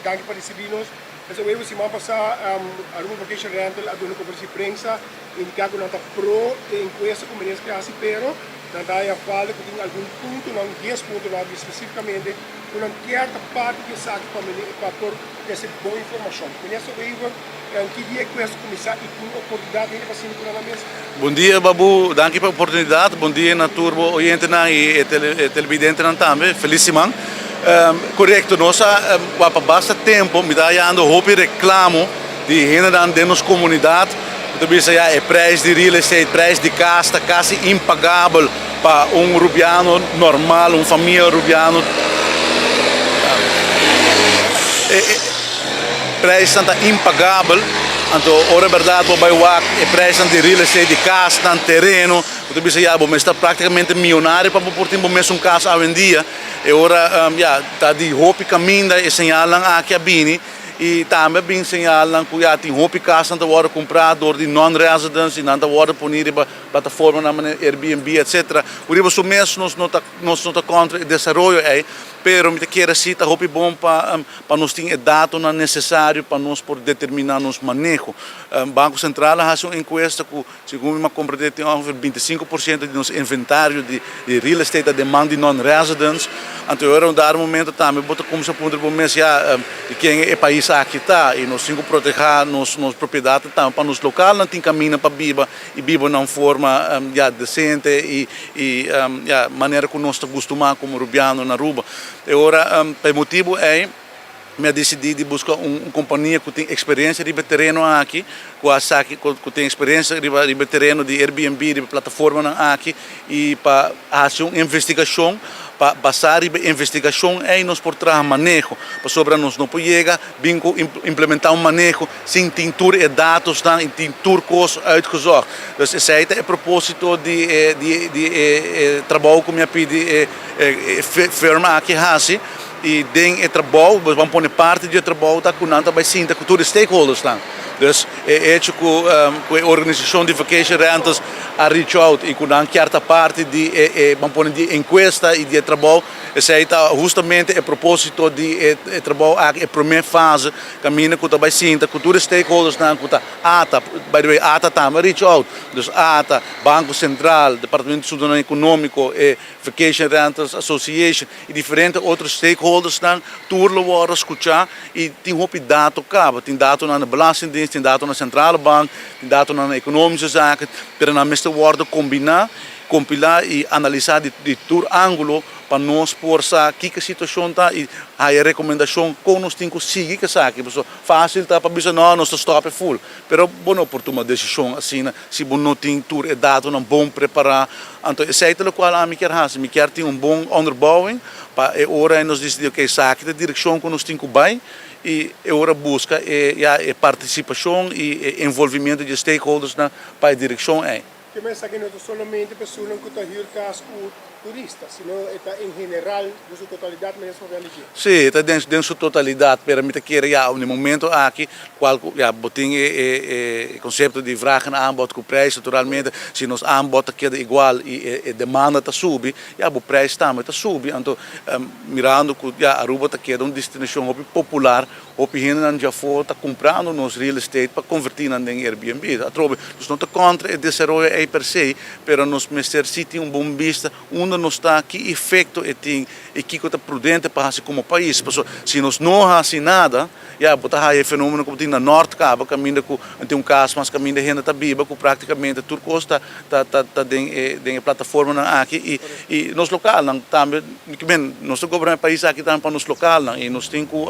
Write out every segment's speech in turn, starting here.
Danki pa ricibi nos. Minister Wever, siman pasa Aruba Vacation Rental a duna conferencia di prensa indica cu nan ta pro e encuesta cu minister ke haci pero nan ta haya falta cu tin algun puntonan, dies puntonan specificamente cu nan kier ta parti di esaki pa pa por trece bon informacion. Minister Wever, ki dia e encuesta cuminsa y tin oportunidad hende pa sinti cu nan na mesa? Bon dia Babu, danki pa e oportunidad. Bon dia na tur bo oyentenan y e televidentenan tambe. Feliz siman. Korekto, nos a wak pa basta tempo mi ta hayando hopi reklamo di hendenan den nos komunidat ku ta bisa ya e prijs di real estate, prijs di kas ta kasi impagabel pa un rubiano normal, un famia rubiano. E prijsnan ta impagabel, anto ora bèrdat bo bai wak e prijsnan di real estate, di kasnan, tereno, bo ta bisa ya bo mester ta praktikamente miyonario pa bo por tin bo mesun kas awendia. E ora ya ta di hopi kaminda e señalnan aki a bini i tambe a bin señalnan ku ya tin hopi kasnan ta wòrdu kumprá dor di non-residents i nan ta wòrdu poni riba plataformanan manera Airbnb etcetera. Ku riba su mes nos no ta nos no ta kontra e desaroyo ei, pero mi ta kere si ta hopi bon pa pa nos tin e datonan nesesario pa nos por determiná nos maneho. Banko Sentral a hasi un enkuesta ku Segun mi a komprendé tin ongeveer 25% di nos inventario di real estate ta den man di non-residents. Anto e ora un dado momento tambe bo ta kuminsá puntra bo mes, ya, di ken e pais aki ta? I nos tin ku protehá nos nos propiedatnan tambe pa nos lokalnan tin kaminda pa biba i biba na un forma, ya, desente i i, ya, manera ku nos ta gustumá komo rubiano na Aruba. E ora pa e motibu ei. Mi a disidí di buska un kompania ku tin eksperensia riba e tereno aki, ku a sa ku tin eksperensia riba riba e tereno di Airbnb, riba e plataformanan aki i pa hasi un investigashon, pa basá riba e investigashon ei nos por traha maneho, pasobra nos no por yega bin ku implementá un maneho sin tin tur e datosnan i tin tur kos uitgezocht. Dus esei ta e propósito di e di e trabou ku mi a pidi e firm aki hasi. I den e trabou, bo ban pone parti di e trabou ta ku nan ta bai sinta ku tur e stakeholdersnan. Dus e echo ku ku e organisashon di vacation rentals a reach out i ku nan kier ta parti di e e ban pone di e enkuesta i di e trabou, esei ta hustamente e proposito di e e trabou aki, e promé fase kaminda ku ta bai sinta ku tur e stakeholdersnan ku ta ata, by the way ata tambe a reach out, dus ata, Banko Sentral, Departamento di Asuntonan Ekonómiko, e Vacation Rentals Association, i diferente otro stakeholdersnan, tur lo wòrdu skuchá i tin hopi dato kaba. Tin datonan na Belastingdienst, tin datonan na Centrale Bank, tin datonan na Economische Zaken, pero nan mester wòrdu kombiná, kompilá i analisá di di tur ángulo pa nos por sa kiko e situashon ta i haya rekomendashon kon nos tin ku sigui ku esaki. Pasobra fásil ta pa bisa no, nos ta stòp e ful, pero bo no por tuma desishon asina si bo no tin tur e datonan bon prepará. Anto esei ta lokual ami kier hasi, mi kier tin un bon onderbouwing pa e ora ei nos disidí oke esaki ta e direkshon ku nos tin ku bai i e ora buska e ya e partisipashon i e envolvimiento di e stakeholdersnan pa e direkshon ei. Ke men esaki no ta solamente personan ku ta hür kas ku turista, sino e ta en general den su totalidat mester sofia di dje. Sí, e ta den den su totalidat, pero mi ta kere ya na e momento aki cual cu ya bo tin e e e concepto di vraag en aanbod cu prijs naturalmente si nos aanbod ta keda igual y e e demanda ta subi ya bo prijs tambe ta subi anto mirando cu ya Aruba ta keda un destinacion hopi popular Hopi hendenan djafó ta kumprando nos real estate pa konvertí nan den Airbnb. Atrobe, nos no ta kontra e desaroyo ei per se, pero nos mester sí tin un bon bista unda nos ta, ki efekto e tin i kiko ta prudente pa hasi komo pais. Pasobra si nos no hasi nada, ya, bo ta haya e fenómeno ku bo tin na nòrt kaba, kaminda ku no tin un kas mas kaminda hende ta biba, ku praktikamente tur kos ta ta ta den e den e plataformanan aki i i nos lokalnan tambe. Men, nos ta goberná e pais aki tambe pa nos lokalnan i nos tin ku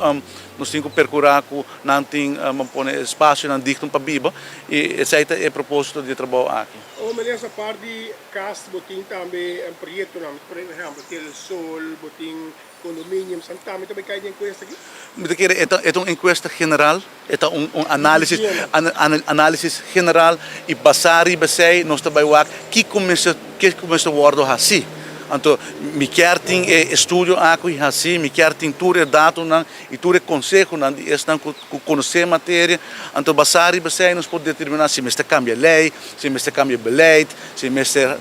nos tin ku perkurá ku nan tin bo pone espasionan digno pa biba i esei ta e propósito di e trabou aki. O meneer apart di kas bo tin tambe proyektonan, por ehèmpel Tierra del Sol, bo tin condominiums, nan tambe ta bai kai den enkuesta aki? Mi ta kere e ta e ta un enkuesta general, e ta un un análisis análisis general i basá riba esei nos ta bai wak kiko mester kiko mester wòrdu hasí. Anto mi kier tin e estudio aki hasí, mi kier tin tur e datonan i tur e konsehonan di esnan ku ku konosé e materia. Anto basá riba esei nos por determiná si mester kambia lei, si mester kambia beleid, si mester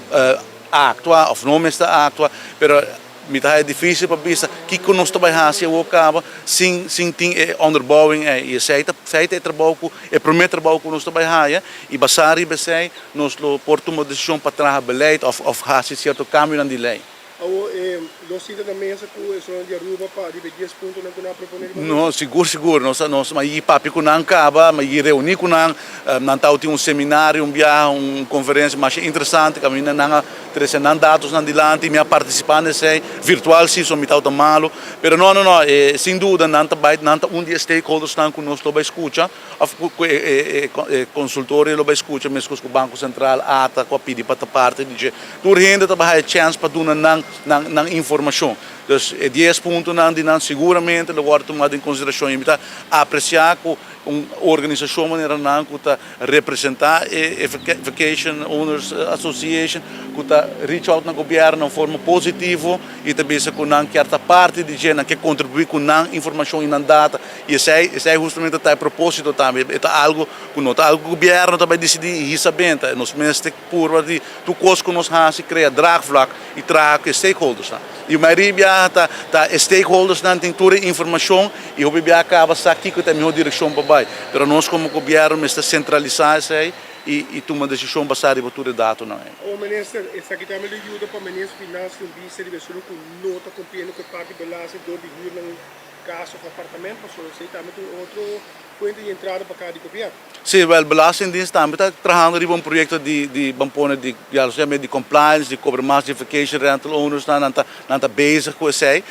aktua òf no mester aktua, pero. Mi ta haya difícil pa bisa kiko nos ta bai hasi awor kaba sin sin tin e onderbouwing ei. I esei ta esei ta e trabou ku e promé trabou ku nos ta bai haya i basá riba esei nos lo por tuma desishon pa traha beleid òf òf hasi sierto kambionan di lei. Awor e lo sinta na mesa ku esunnan di Aruba pa riba e dies puntonan ku nan a proponé riba mesa? No, sigur sigur. Nos a nos a yi papia ku nan kaba, a yi reuní ku nan. Nan tabatin un seminario un biaha, un konferensia masha interesante kaminda nan a trese nan datosnan dilanti. Mi a partisipá na esei, virtual si, so mi tabata malu. Pero no, no, no, sin duda nan ta bai, nan ta un di e stakeholdersnan ku nos lo bai skucha. Of ku e konsultorio lo bai skucha meskos ku Banko Sentral, ata ku a pidi pa ta parti di dje. Tur hende ta bai haya chèns pa duna nan nan informashon. Dus e dies puntonan di nan siguramente lo wòrdu tumá den konsiderashon i mi ta apresiá ku un organisashon manera nan ku ta representá e Vacation Owners Association ku ta reach out na gobièrnu na un forma positivo i ta bisa ku nan kier ta parti di dje, nan ke kontribuí ku nan informashon i nan data. I esei, esei hustamente ta e propósito tambe. E ta algu ku no ta algu ku gobièrnu ta bai disidí i hisa benta. Nos mester purba di tur kos ku nos hasi krea draagvlak i traha ku e stakeholdersnan. I mayoria biaha ta ta e stakeholdersnan tin tur e informashon i hopi biaha kaba sa kiko ta e mihó direkshon pa bai. Pero nos komo gobièrnu mester sentralisá esei i i tuma desishon basá riba tur e datonan ei. Awor minister, esaki tambe lo yuda pa minister Finansia un bista riba esun ku no ta kumpliendo ku e parti belasting dor di hürnan Cas of apartamento pasobra esey tambe ta un otro fuente di entrada pa cada di gobierno. Sí, wel Belastingdienst tambe ta trahando riba un proyecto di di ban pone di ya lo yama di compliance, di cobra mas di vacation rental owners nan, nan ta nan ta bezig cu esey.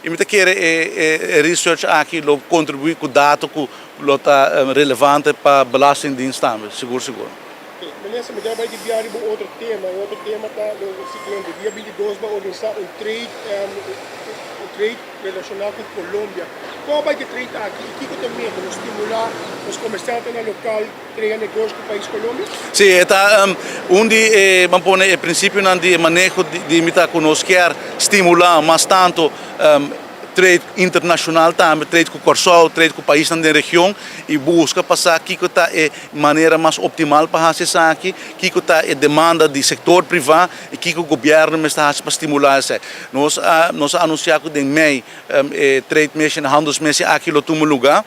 Y mi ta kere e e research aki lo contribui cu dato cu lo ta relevante pa Belastingdienst tambe, sigur sigur. Ok, Minister, mi ta bai di bia riba un otro tema. E otro tema ta lo siguiente, dia 22 bai organisa un trade un trade Relashoná ku Colombia. Kon a bai ku e trade aki i kiko ta meta? Lo stimulá nos komersiantenan lokal krea negoshi ku pais Colombia? Sí, e ta un di e, ban pone e prinsipionan di e maneho di mi ta ku nos kier stimulá mas tantu trade internashonal tambe, trade ku Kòrsou, trade ku paisnan den region i buska pa sa kiko ta e manera mas optimal pa hasi esaki, kiko ta e demanda di sektor privá I kiko gobièrnu mester hasi pa stimulá esei? Nos a nos a anunsiá ku den mei e trade mission, e handelsmissie aki lo tuma lugá,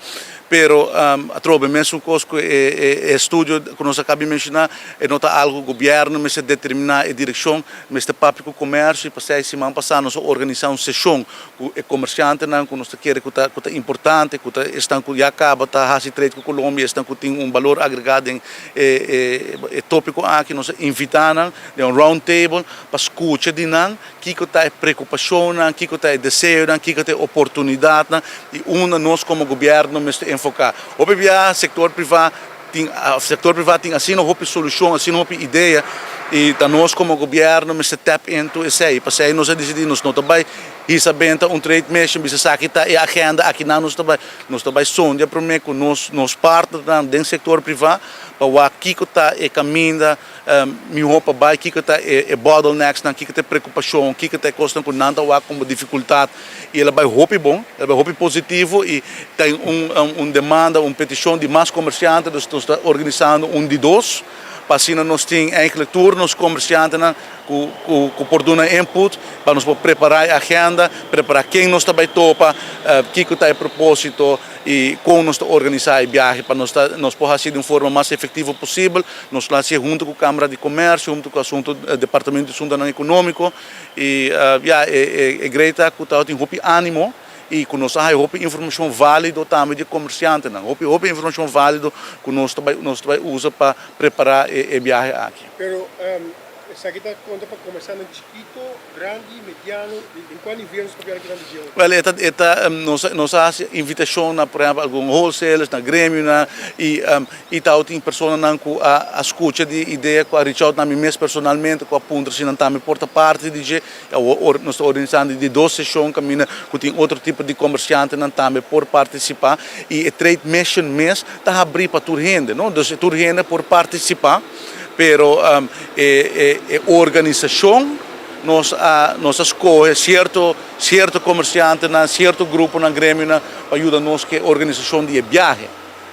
pero atrobe mesun kos ku e estudio ku nos a kaba di menshoná, e no ta algu ku gobièrnu mester determiná e direkshon, mester papia ku komersio i pasei siman pasá nos a organisá un seshon ku e komersiantenan ku nos ta kere ku ta ku ta importante, ku ta esnan ku ya kaba ta hasi trade ku Colombia, esnan ku tin un balor agregá den e e tópiko aki, nos a invitá nan. Den un round table pa skucha di nan kiko ta e preokupashonnan, kiko ta e deseonan, kiko ta e oportunidatnan i unda nos komo gobièrnu mester enfoká. Hopi bia sektor privá tin sektor privá tin asina hopi solushon, asina hopi idea i ta nos komo gobièrnu mester tap into esei. Pasei nos a disidí nos no ta bai hisa benta un trade mission bisa esaki ta e agenda akinan nos ta bai. Nos ta bai sondia promé ku nos nos partnernan den sektor privá pa wak kiko ta e kaminda Mihó pa bai, kiko ta e bottlenecks-nan, kiko ta e preokupashon, kiko ta e kosnan ku nan ta wak komo difikultat. I el a bai hopi bon, el a bai hopi positivo i tin un demanda, un petishon di mas komersiante, dus nos ta organisando un di dos pa asina nos tin eigentlik tur nos komersiantenan ku ku por duna input pa nos por prepará e agenda, prepará ken nos ta bai topa, kiko ta e propósito. I kon nos ta organisá e biahe pa nos ta nos por hasié di un forma mas efektivo posibel. Nos lo hasié huntu ku Kámara di Komèrsio, huntu ku asuntu Departamento di Asuntunan Ekonómiko. I ya, e grei ta ku tabatin hopi ánimo i ku nos a haña hopi informashon válido tambe di e komersiantenan. Hopi hopi informashon válido ku nos ta bai nos ta bai usa pa prepará e biahe aki. Pero esaki ta konta pa komersiantenan chikito, grandi, mediano, den kua nivel nos papia aki nan di dje? Wel, e ta, e ta, nos, nos a hasi invitashon na, por ehèmpel, algun wholesalers, na gremionan, i, i tabatin personanan ku a, a skucha di e idea, ku a reach out na mi mes personalmente, ku a puntra si nan tambe por ta parti di dje. I awor or, nos ta organisando di dos seshon kaminda ku tin otro tipo di komersiantenan tambe por partisipá. I e trade mission mes ta habrí pa tur hende, no? Dus tur hende por partisipá. Pero e e organisashon nos a nos a skohe sierto sierto komersiantenan, sierto gruponan, gremionan pa yuda nos ku e organisashon di e biahe.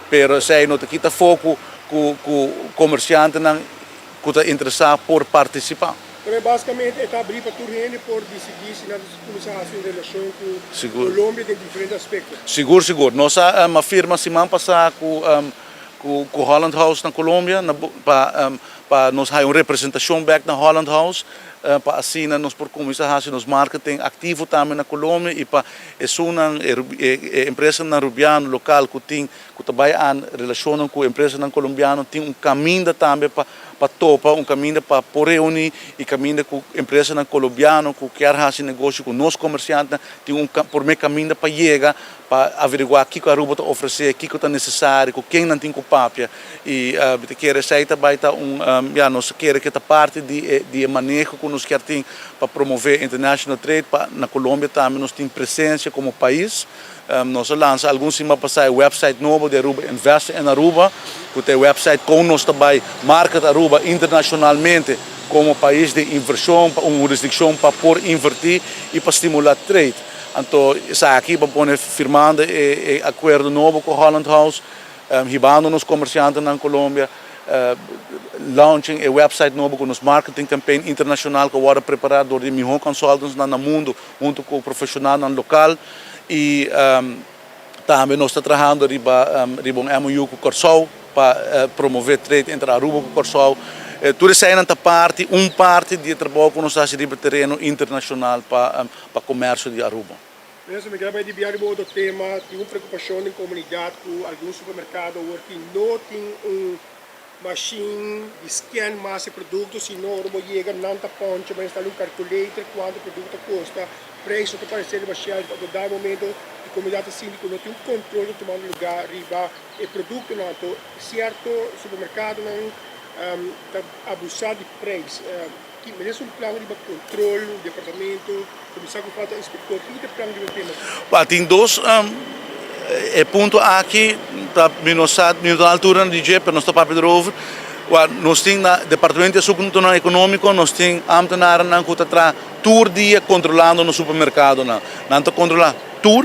Pero esei no ta kita afó ku ku ku komersiantenan ku ta interesá por partisipá. Pero basicamente e ta habri pa tur hende por dicidi si nan ta cuminsa haci un relacion cu Sigur. Colombia den diferente aspecto. Sigur, sigur. Nos a um, a firma siman pasa cu, um, cu, cu Holland House na Colombia na, pa, um, pa nos haya un representacion back na Holland House, pa asina nos por cuminsa haci nos marketing activo tambe na Colombia y pa esunnan e, e, e empresanan Rubiano local cu tin cu ta bay aan relacionnan cu empresanan Colombiano tin un caminda tambe pa pa topa, un caminda pa por reuni y caminda cu empresanan Colombiano cu kier haci negoshi cu nos comerciantenan tin un prome caminda pa yega pa averigua kico Aruba ta ofrece, kico ta necesario, cu ken nan tin cu papia y mi ta kere esey ta bay ta un ya nos ta kere cu ta parti di e di e maneho cu nos kier tin pa promove international trade pa na Colombia tambe nos tin presencia como pais. Nos a lansa algun siman pasá e website nobo di Aruba Invest in Aruba, ku ta e website kon nos ta bai market Aruba internashonalmente komo pais di invershon, pa un hurisdikshon pa por invertí i pa stimulá trade. Anto esaki pa pone firmando e akuerdo nobo ku Holland House, hibando nos komersiantenan Colombia, launching e website nobo ku nos marketing campaign internashonal ku a wòrdu prepará dor di e mihó consultantsnan na mundu huntu ku profeshonalnan lokal i tambe nos ta trahando riba riba un MOU ku Kòrsou pa promové trade entre Aruba ku Kòrsou. Tur eseinan ta parti un parti di e trabou ku nos ta hasi riba tereno internashonal pa pa komersio di Aruba. Minister, mi kere bai dibia riba otro tema. Tin un preokupashon den komunidat ku algun supermerkado awor ki no tin un Machine di scan mas e producto, si no ora bo yega nan ta poncha, bo instala un calculator cuanto producto ta costa, prijs no ta parece riba shelf, anto da e momento e comunidad ta sinti cu no tin un control ta tumando lugar riba e productonan, anto cierto supermercadonan ta abusa di prijs. Ki mester un plan riba control, un departamento, cuminsa cu falta inspector, kico ta e plan riba e tema? Ba tin dos e punto aki ta mi no sa mi no ta na altura di dje pero nos ta papia erover wak nos tin na departamento di asuntonan economico nos tin ambtenarennan cu ta traha tur dia controlando nos supermercadonan nan ta controla tur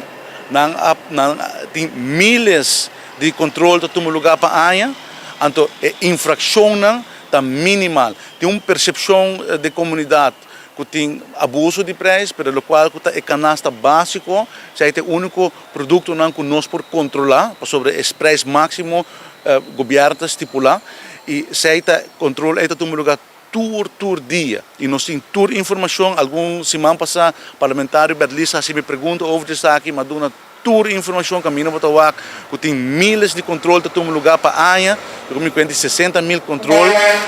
nan a nan tin miles di control ta tuma lugar pa aña anto e infraccionnan ta minimal. Tin un percepcion den comunidad cu tin abuso di prijs, pero locual cu ta e canasta basico, esey ta e unico productonan cu nos por controla, pasobra e prijs maximo gobierno ta stipula, y esey ta control ey ta tuma lugar tur tur dia, y nos tin tur informacion. Algun siman pasa parlamentario Berlies a haci mi pregunta over di esaki, mi a duna. Tur informacion caminda bo ta wak cu tin miles di control ta tuma lugar pa aña, ta cu mi cuenta di 60,000 control,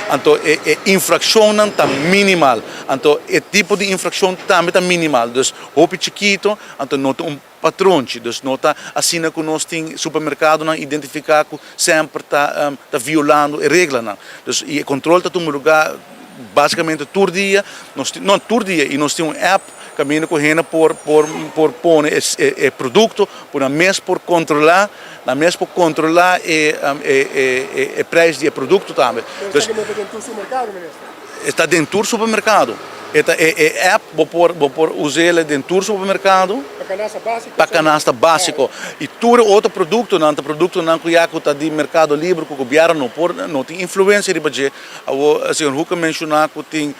anto e e infraccionnan ta minimal, anto e tipo di infraccion tambe ta minimal, dus hopi chikito, anto no ta un patronchi, dus no ta asina cu nos tin supermercadonan identifica cu semper ta ta violando e reglanan, dus y e control ta tuma lugar basicamente tur dia, nos tin, no tur dia, y nos tin un app. Kaminda ku hende por por por pone e e produkto ku nan mes por kontrolá, nan mes por kontrolá e e e e preis di e produkto tambe. Pero esaki no ta den tur supermerkado, minister? E ta den tur supermerkado. E ta e e app bo por bo por us'el den tur supermerkado. Pa kanasta básiko. Pa kanasta básiko. I tur e otro produktonan ta produktonan ku ya ku ta di merkado libre ku gobièrnu no por no tin influensia riba dje. Awor señor Hoek a menshoná ku tin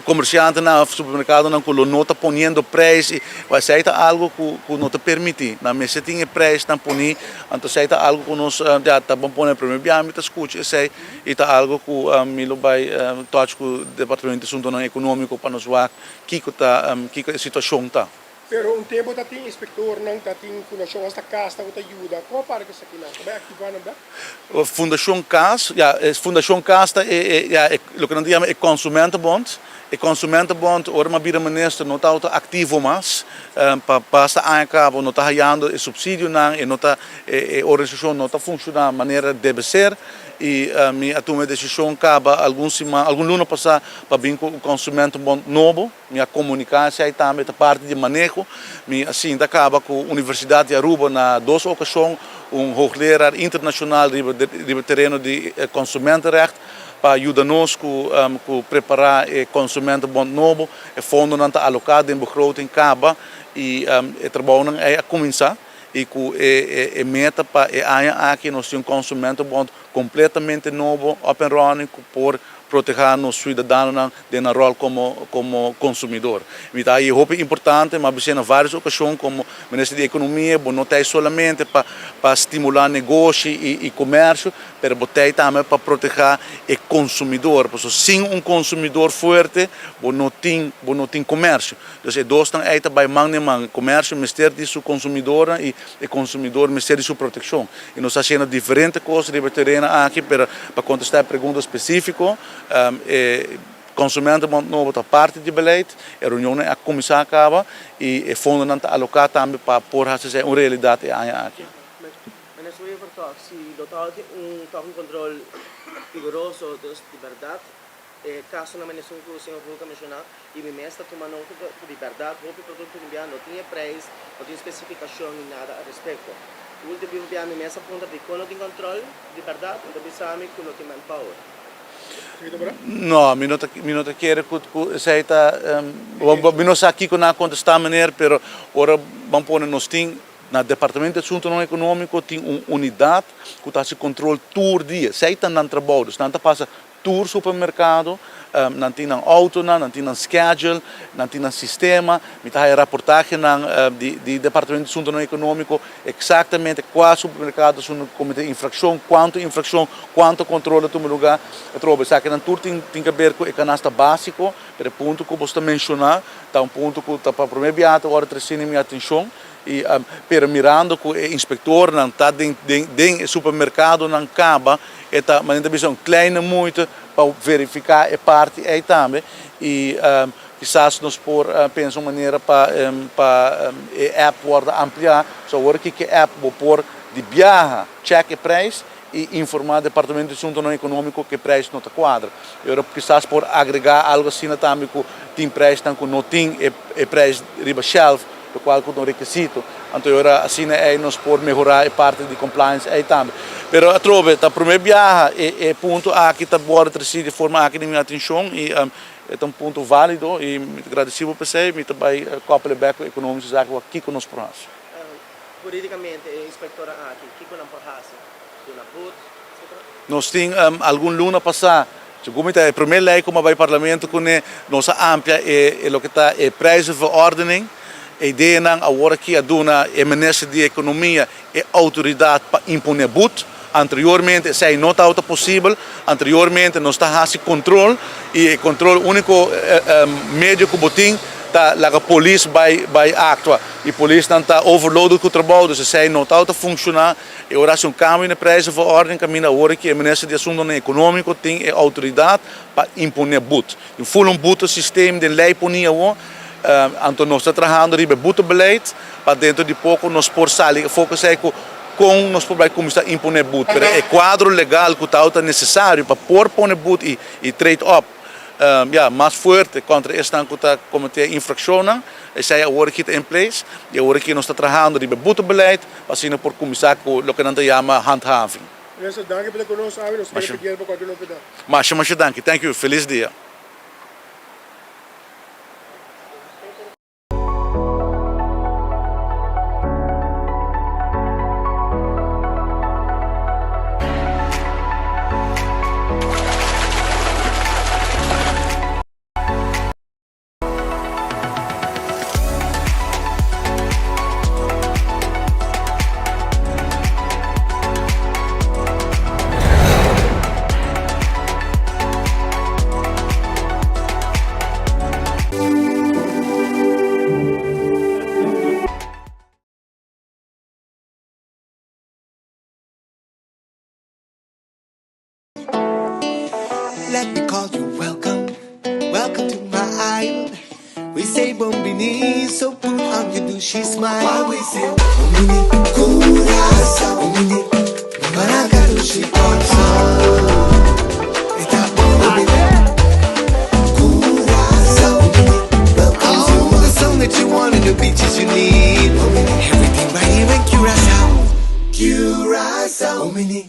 Comerciantenan of supermercadonan cu lo no ta poniendo prijs y esey ta algo cu cu no ta permiti. Nan mester tin e prijsnan poni, anto esey ta algo cu nos ya ta bon pone primer bia mi ta scucha esey y ta algo cu mi lo bay touch cu departamento di asuntonan economico pa nos wak kico ta kico e situacion ta. Pero un tempo ta tin inspectornan, ta tin fundacion hasta cas ta cu ta yuda. Como para cu esakinan? Ta bay activa nan bek? Fundacion Cas, ya, e Fundacion Cas ta e, e, ya, e, loke nan ta yama e Consumentenbond. E Consumentenbond, ora mi a bira minister, no tabata activo mas. Pa basta aña caba no ta hayando e subsidionan, e no ta, e, e organisacion no ta funciona manera debe ser. Y mi a tuma e decision caba algun siman, algun luna pasa pa bin cu un Consumentenbond nobo. Mi a komuniká esei tambe ta parti di maneho. Mi a sinta kaba ku Universidat di Aruba na dos okashon, un hoogleraar internashonal riba riba tereno di consumentenrecht pa yuda nos ku ku prepará e consumentenbond nobo. E fondonan ta aloká den begroting kaba i e trabounan ei a kuminsá i ku e e meta pa e aña aki nos tin un consumentenbond kompletamente nobo up and running ku por. protehá nos suidadanonan den nan ròl komo komo konsumidor. Mi ta haña hopi importante, mi a bis'é na vários okashon komo Minister di Ekonomia, bo no ta ei solamente pa pa stimulá negoshi i i komersio, pero bo ta ei tambe pa protehá e konsumidor, pasobra sin un konsumidor fuerte bo no tin bo no tin komersio. Dus e dosnan ei ta bai man den man, komersio mester di su konsumidornan i e konsumidor mester di su protekshon. I nos ta hasiendo diferente kos riba e tereno aki, pero pa kontestá e pregunta spesífiko, e Consumentenbond nobo ta parti di beleid, e reunionnan a kuminsá kaba i e fondonan ta aloká tambe pa por hasi esei un realidat e aña aki. Minister Wever tok si lo tabatin un tok un control vigoroso, dus di berdad e casonan manera esun cu señor Volker a menciona y mi mes ta tuma nota cu di berdad hopi producto di bia no tin e prijs, no tin specificacion ni nada al respecto. Ultimo bia mi mes a puntra dicon no tin control di berdad, e ta bisa mi cu no tin manpower. No, mi no ta mi no ta kere ku ku esei ta mi no sa kiko nan a kontestá meneer, pero ora ban pone nos tin na Departamento di Asuntonan Ekonómiko tin un unidat ku ta hasi kontrol tur dia. Esei ta nan trabou, dus nan ta pasa tur supermerkado, nan tin nan outonan, nan tin nan schedule, nan tin nan sistema. Mi ta haya raportahenan di di Departamento di Asuntonan Ekonómiko eksaktamente kua supermerkado su komete infrakshon, kuantu infrakshon, kuantu kontrol a tuma lugá. Atrobe esakinan tur tin tin ke ber ku e kanasta básiko, pero e punto ku bo sta menshoná ta un punto ku ta pa promé biaha ta wòrdu trese na mi atenshon i pero mirando ku e inspektornan ta den den den e supermerkadonan kaba e ta manera ta bisa un kleine moeite pa verifiká e parti ei tambe i Kisas nos por pensa un manera pa pa e app wòrdu ampliá. So awor aki ku e app bo por di biaha chèk e preis i informá Departamento di Asuntonan Ekonómiko ku e preis no ta kuadra. E ora kisas por agregá algu asina tambe ku tin preisnan ku no tin e e preis riba shelf, lokual ku ta un rekisito. Anto e ora asina ei nos por mehorá e parti di compliance ei tambe. Pero atrobe ta promé biaha e e punto aki ta wòrdu tresí di forma aki den mi atenshon i E ta un punto válido i mi ta gradisí bo p'esei. Mi ta bai kòpel e bèk ku Ekonomische Zaken wak kiko nos por hasi. Hurídikamente e inspektornan aki kiko nan por hasi? Duna but, etcetera? Nos tin algun luna pasá, segun mi ta e promé lei ku mi a bai parlamento kuné, nos a amplia e loke ta e prijzenverordening. E ideanan awor aki a duna e minister di Ekonomia e outoridat pa imponé but. Anteriormente esei no tabata posibel. Anteriormente nos ta hasi kontrol i e kontrol úniko medio ku bo tin ta laga polis bai bai aktua i polisnan ta overloaded ku trabou dus esei no tabata funshoná. E ora hasi un kambio na e prijzenverordening kaminda awor aki e minister di Asuntonan Ekonómiko tin e outoridat pa imponé but. Tin ful un boetesysteem den lei poni awor. Anto nos ta trahando riba e boetebeleid pa dentro di poko nos por sali afó ku esei ku kon nos por bai kuminsá imponé boet. Pero e kuadro legal ku ta nesesario pa por pone boet i trade op ya mas fuerte kontra esnan ku ta kometé infrakshonnan, esei awor aki ta in place i awor aki nos ta trahando riba e boetebeleid pa asina por kuminsá ku loke nan ta yama handhaving. Minister, danki pa ta ku nos awe. Nos kere pidiel pa kualke novedat. Masha masha danki. Thank you. Felis dia. Let me call you welcome, welcome to my island. We say bon bini, so put on your douchey smile. Why we say bon bini, Curaçao, bon bini, Maraca dushi Kòrsou. E ta bon bini, Curaçao, bon bini, welcome to All the sun that you want and the beaches you need. Bon bini, everything right here in Curaçao. Curaçao, bon bini.